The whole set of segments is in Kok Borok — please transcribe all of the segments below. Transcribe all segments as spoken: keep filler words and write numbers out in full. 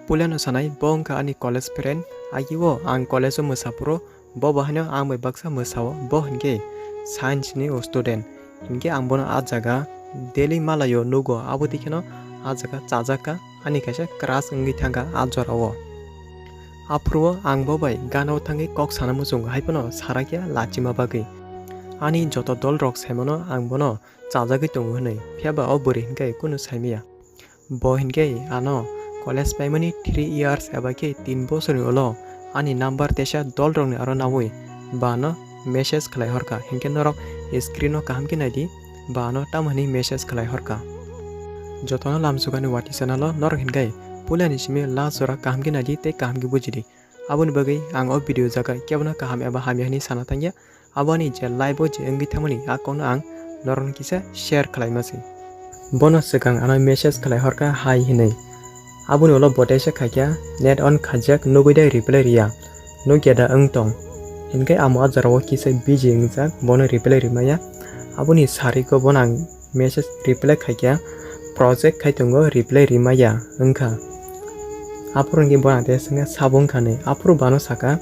Puilano sanai, bo wngkha ani college friend. Agio ang college-o mwsa phuru, bo bo haino ang bai baksa mwsao, bo hinkhe science ni student. Hinkhe ang bono ah jaga daily malaio nugo, abo twikheno ah jaga chajakha, ani kaisa crush wngwi thangkha ah jorao. Aphuru ang bo bai gana-o thangwi kok sana muchungo, haiphano sarakya lachima bagwi. Ani joto dolrok saimano ang bono chajagwi tongo hwnwi, phiyaba o bwrwi hinkhe kunu saimaya. Bo hinkhe ano college paimani three years eba khe tin bosorni ulo ani number teisa dolrokni aro naui ba ano message khlai horkha, hinkhe norok screen-o kaham khe naidi, ba ano tamo hwnwi message khlai horkha. Jotono lamsukani watwi channel-o norok hinkhe puilani simi last jora kaham khe naidi tei kaham khe bujidi. Aboni bagwi ang o video jaga kebono kaham eba hamya hwnwi sana thangya. Aboni je live-o je wngwi thangmani a kokno ang norokno kisa share khlaima se. Bono swkang ano message khlai horkha hai hinwi. Aboni ulo bo teisa khaikha, "Net on khaijak, nugwi dai reply riya? Nukya da wng tong?" Hinkhe amo a jorao kisa busy wngjak, bono reply rimaya. Aboni sariko bono ang message reply khaikha, project khai tongo, reply rimaya wngkha. Aphuru hinkhe bono ang teisa swngkha, sabo wngkha hinwi. Aphuru bo ano sakha,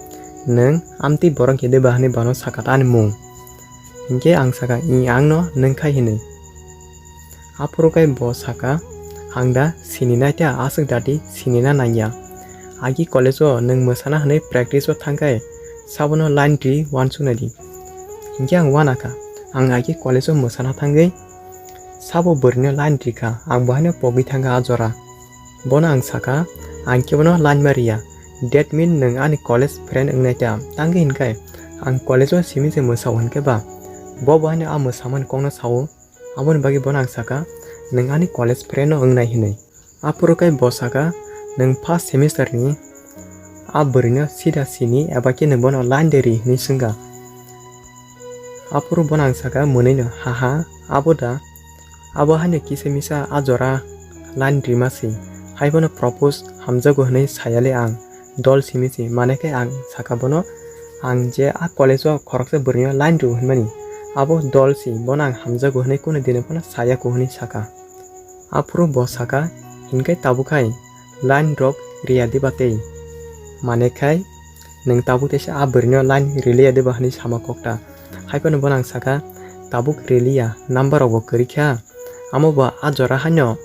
"Nwng amtwi borok hinkhe de ba?" hinwi bo ano sakha ta ani mung. Hinkhe ang sakha, "Ih, ang no nwng khai," hinwi. Aphuru khe bo sakha, "Ang da sini naita, aswk dati sinina nangya. Agi college-o nwng mwsana hwnwi practice-o thangkhai, sabono line ri uansuknai di." Hinkhe ang uanakha, ang agi college-o mwsana thangwi sabo bwrwino line rikha, ang bo haino pogwi thangkha a jora. Bono ang sakha, "Ang khe bono line ma riya. That mean nwng ani college friend wngnaita." Tangwi hinkhai ang college-o simi se mwsao hinkhe ba, bo bo haino a mwsamani kokno sao. Aboni bagwi bono ang sakha, "Nwng ani college friend-no wngnai," hinwi. Aphuru khe bo sakha, "Nwng first semester-ni a bwrwino sida sini eba khe nwng bono line de ri?" hinwi swngkha. Aphuru bono ang sakha, mwnwino, "Haha, abo da? Abo haino kisa misa a jora line rima se. Haiphano propose hamjago hwnwi sayale ang, dol simi se." Mane khe ang sakha bono, "Ang je a college-o khoroksa bwrwino line rw hwnmani, abo dol se, bono ang hamjago hwnwi kunu dino phano sayako," hwnwi sakha. Aphuru bo sakha, "Hinkhe tabuk hai line rok riya diba tei? Mane khai nwng tabuk teisa a bwrwino line riliya diba?" hwnwi sama kokta. Haiphano bono ang sakha, "Tabuk riliya, number rokbo kwrwi kha. Amo bo a jora haino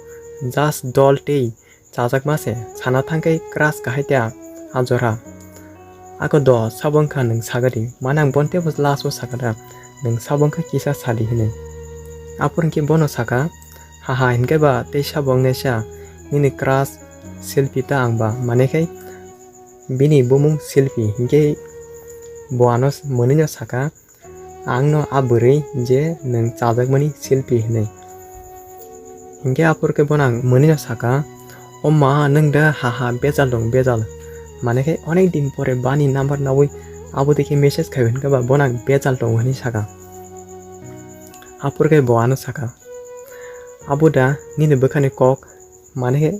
just dol tei chajakma se, sana thangkhai crush kahai ta a jora. Ako do sabo wngkha nwng sagadi." Mane ang bono teibo last-o sakha da, "Nwng sabo wngkha kisa sadi," hinwi. Aphuru hinkhe bono sakha, "Haha, hinkhe ba tei sabo wngnaisa, nini crush selfie ta ang ba?" Mane khai bini bumung selfie, hinkhe bo ano mwnwino sakha, "Ang no a bwrwi je nwng chajakmani selfie," hinwi. Hinkhe aphuru khe bono ang mwnwino sakha, "O ma, nwng da haha bejal dong, bejal. Mane khe onek din pore bani number naui abo dekhe message khai hinkhe ba bono ang bejal tongo," hinwi sakha. Aphuru khe bo ano sakha, "Abo da nini bwkhani kok?" Mane khe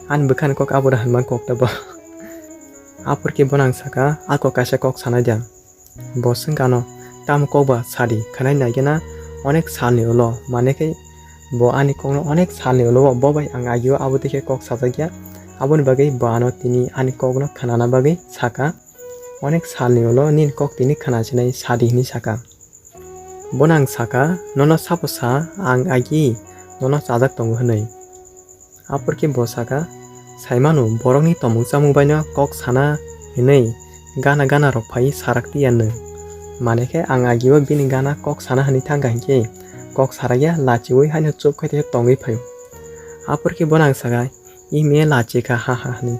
ani bwkhani kok abo da hinmani kok ta bo. Aphuru khe bono ang sakha, "A kok kaisa kok sanai di ang." Bo swngkha ano, "Tamo kok ba sadi, khwnai naigena onek salni ulo." Mane khe bo ani kokno onek salni ulo bo bai ang agio abo dekhe kok sajakya. Aboni bagwi bo ano tini ani kokno khwnana bagwi sakha, "Onek salni ulo nini kok tini khwnachinai sadi," hinwi sakha. Bono ang sakha, "Nono sabo sa, ang agi nono chajak tongo," hinwi. Aphuru khe bo sakha, "Saimano, borokni tomung chamung baino kok sana hinwi gana gana rok phai sarak tiya nwng." Mane khe ang agio bini gana kok sana hinwi thangkha hinkhe kok sarakya, lachiui haino chup khai tongwi phaio. Aphuru khe bono ang sakha, "Ime lachi kha, ha ha," hinwi.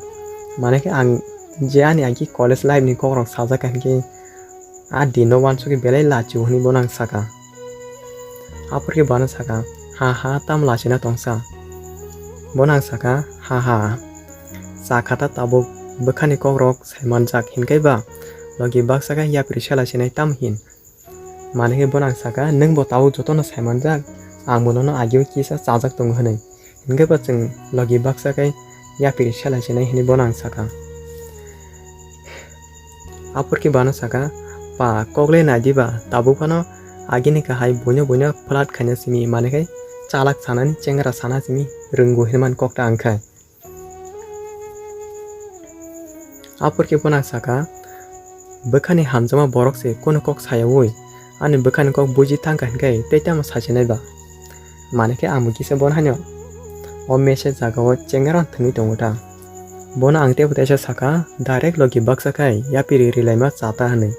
Mane khe ang je ani agi college life ni kokrok sajak kha hinkhe a din no uansukhe belai lachio hinwi bono ang sakha. Aphuru khe bono sakha, "Ha ha, tamo lachina tongsa?" Bono ang sakha, "Ha ha, cha kha ta tabuk, bwkhani kokrok saimanjak hinkhe ba logi baksa khe yapri sela sinai tamo hin?" Mane khe bono ang sakha, "Nwng bo tabuk jotono saimanjak, ang bo nono agio kisa chajak tongo," hinwi. Hinkhe bo chwng logi baksa khe yapri sela sinai hinwi bono ang sakha. Aphuru khe bono sakha, "Pa, kok le nai diba, tabuk phano agini kahai buino buino flirt khaina simi, mane khe chalak sanani chengra sana simi rwngo," hinwi man kok ta ang khe. Aphuru khe bono ang saka, bwkhani hamjakma borok se kunu kok sayaui ani bwkhani kok buji thangkha hinkhe tei tamo sasinai ba? Manwi khe ang bo kisa bono haino o message jagao chengerang thwngwi tongo ta. Bono ang teibo teisa saka, direct logi baksa khai yapiri rilaima cha ta hwnwi.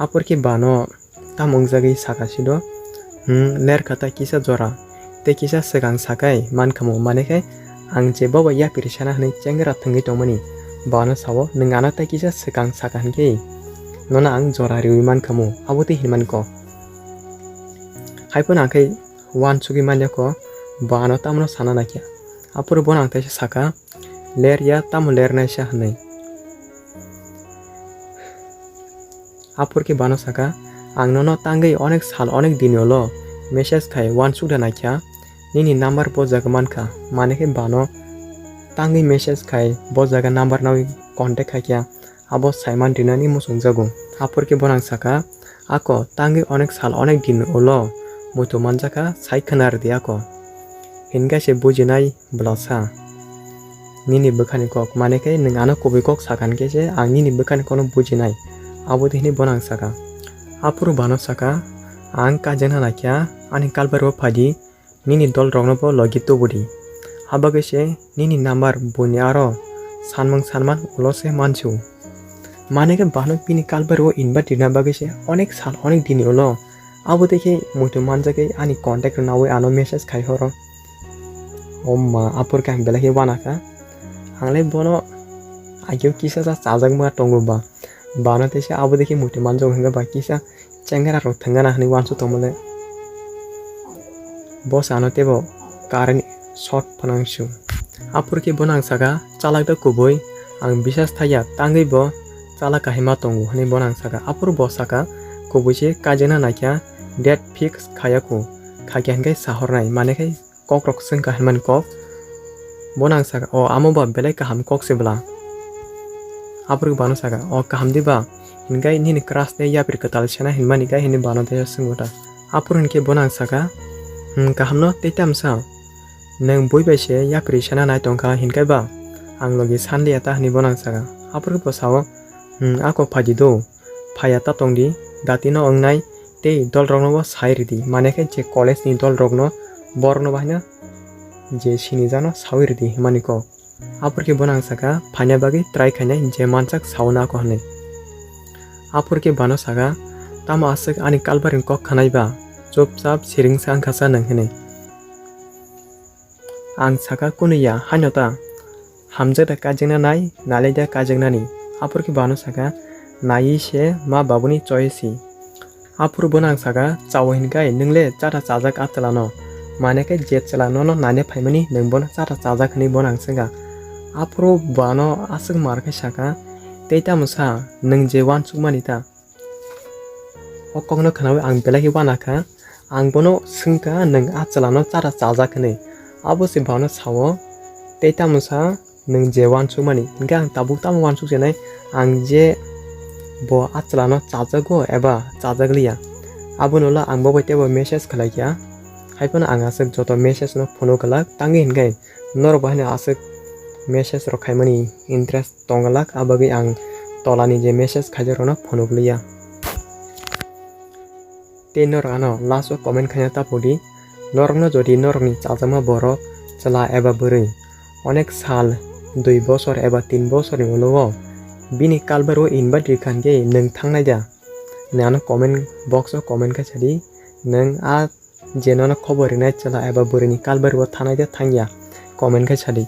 Aphuru khe bano tamo wngjagwi saka sido, hmm, lerkha ta kisa jora tei kisa swkang sakai mankhamu, manwi khe ang je bobo yapiri sana hwnwi chengra thwngwi tongmani, bano sao, nwng ano tei kisa swkang saka hinkhe nono ang jora riwi mankhamu, abo tei hinmani kok. Haiphano ang khe uansugwi manya kho, bano tamno sana naikha. Aphuru bono ang teisa saka, ler ya, tamo lernaisa hwnwi. Aphuru khe bano saka, ang nono tangwi onek sal onek din ulo message khai uansuk da naikha, nini number bo jaga mankha, manwi khe bano tangwi message khai bo jaga number nawi contact khaikha, abo saiman rinani muchungjago. Aphuru khe bono ang saka, ako tangwi onek sal onek din ulo muitu manjakha, sai khwna rwdi ako. Hinkhe se bujinai bwlasa nini bwkhani kok, manwi khe nwng ano kubui kok sakha hinkhe se ang nini bwkhani kokno bujinai, abo tei hinwi bono ang saka. Aphuru bano saka, ang kaijakna naikha, ani kalbari o phaidi, nini dolrokno bo logi tubudi. Habagwi se nini number buini aro sanmung sanman ulo se mansu. Manwi khe bano bini kalbari o invite rina bagwi se onek sal onek dini ulo. Abo tei khe muitu manjagwi ani contact rwnawi ano message khai horo. O ma, aphuru khe ang belai khe uanakha. Ang le bono ageo kisa sa chajakma tongo ba. Bano teisa abo tei khe muitu manjago hinkhe ba kisa chengra rok thwngana hwnwi uansuk tongmole. Bo se ano teibo current short phanangsu. Aphuru khe bono ang saka, chalak da kubui, ang bisas thaiya, tangwi bo chalak kahima tongo hwnwi bono ang saka. Aphuru bo saka, kubui se kaijakna naikha, date fix khaiya kho, khaikha hinkhe sahornai, manwi khe kokrok swngkha hinmani kok. Bono ang saka, o amo ba belai kaham kok se bwla. Aphuru bano saka, o kaham di ba? Hinkhe nini crush tei yapri kwtal sena hinmani khe hinwi bano teisa swngo ta. Aphuru hinkhe bono ang saka, hmm, kaham no tei tamsa. Nwng bui bai se yapri sena nai tongkha hinkhe ba ang logi sanliya ta hinwi bono ang saka. Aphuru bo sao, hmm, ako phaidi do. Phaiya ta tongdi, datino wngnai tei dolrokno bo sai ridi, manwi khe je college ni dolrokno borokno bo haino je sinijakno saui ridi hinmani kok. Aphuru khe bono ang saka, phaina bagwi try khainai je mansak sauna ako hwnwi. Aphuru khe bano saka, tamo aswk ani kalbari ni kok khanai ba, chupchap siringsa wngkha sa nwng hwnwi. Ang saka, kunu ya, haino ta? Hamjak da kaijakna nai, nailai da kaijaknani. Aphuru khe bano saka, naiwi se ma babuni choice si. Aphuru bono ang saka, chao hinkai, nwng le chata chajak a chwlano. Manwi khe je chwla nono naina phaimani, nwng bono chata chajak hwnwi bono ang swngkha. Aphuru bano aswk mar khe saka, tei tamo sa, nwng je uansukmani ta? O kokno khnaui ang belai khe uanakha. Ang bono swngkha, nwng a chwlano chara chajak hwnwi. Abo se bono sao, tei tamo sa nwng je uansukmani? Hinkhe ang tabuk tamo uansuk sinai, ang je bo a chwlano chajago eba chajakliya, abono ulo ang bo bai teibo message khlaikha. Haiphano ang aswk joto message no phunuk glak, tangwi hinkhe norok bo haino aswk message rok khaimani interest tongglak, abagwi ang tolani je message khaijakrokno phunukliya. Tei norok ano last o comment khaina tapudi, norokno jodi norokni chajakma borok, chwla eba bwrwi, onek sal, dui bosor eba tin bosorni ulo o bini kalbari o invite rikha hinkhe nwng thangnai da? Nwng ano comment box o comment khe sadi, nwng a je nono khobor rinai chwla eba bwrwini kalbari o thanai da thangya, comment khe sadi.